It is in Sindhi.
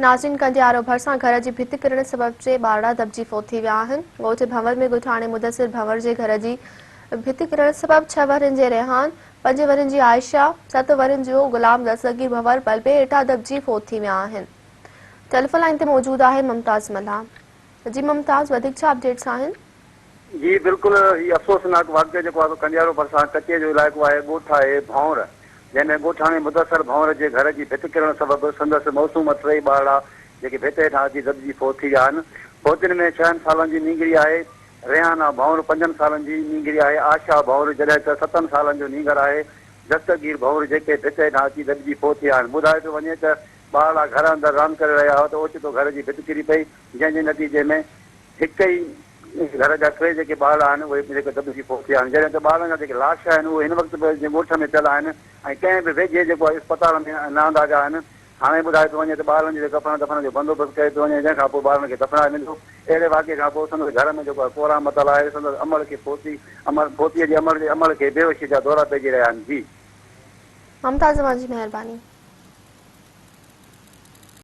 ناظرين ڪنڊيارو ڀرسان گهر جي ڀت ڪرڻ سبب ٽي ٻارڙا دٻجي فوت ٿي ويا آهن. ڳوٺ ڀنور ۾ ڳوٺاڻي مدثر ڀنور جي گهر جي ڀت ڪرڻ سبب ڇهه ورهين جي ريحان، پنج ورهين جي عائشه، ست ورهين جو غلام دستگير ڀنور ملبي هيٺان دٻجي فوت ٿي ويا آهن. ٽيليفون لائين تي موجود آهي ممتاز ملاح. جي ممتاز وڌيڪ ڇا اپڊيٽس آهن؟ جي بلڪل هي افسوسناڪ واقعو جيڪو آهي سو ڪنڊيارو ڀرسان ڪچي جو علائقو آهي ڳوٺ آهي ڀونر جنهن ۾ ڳوٺاڻي مدثر ڀونر جي گهر جي ڀت ڪرڻ سبب سندس معصوم ٽئي ٻارڙا جيڪي ڀت هيٺان اچي دٻجي فوت ٿي ويا آهن فوتين ۾ ڇهن سالن جي نينگري آهي ريحانا ڀونر پنجن سالن جي نينگري آهي آشا ڀونر جڏهن ته ستن سالن جو نينگر آهي دستگير ڀونر جيڪي ڀت هيٺان اچي دٻجي فوت ٿيا آهن ٻڌايو پيو وڃي ته ٻارڙا گهر اندر راند ڪري رهيا هئا ته اوچتو گهر جي ڀت ڪري پئي جنهن جي نتيجي ۾ هڪ ئي گهر جا ٽي جيڪي ٻارڙا آهن اهي به جيڪي دٻجي فوت ٿيا آهن جڏهن ته ٻارڙن جا جيڪي لاش آهن اهي هن وقت به جنهن ڳوٺ ۾ پيل آهن ۽ ڪنهن به ويجهي جيڪو آهي اسپتال ۾ نه آندا ويا آهن هاڻي ٻڌايو پيو وڃي ته ٻارڙن جي ڪفن دفن جو بندوبست ڪيو پيو وڃي جنهن کان پوء ٻارڙن کي دفنايو ويندو اهڙي واقعي کان پوء سندس گهر ۾ جيڪو آهي ڪهرام متل آهي سندس امڙ کي فوتي امڙ فوتي جي امڙ جي امڙ کي بيهوشي جا دورا پئجي رهيا آهن جي. ممتاز اوهان جي مهرباني.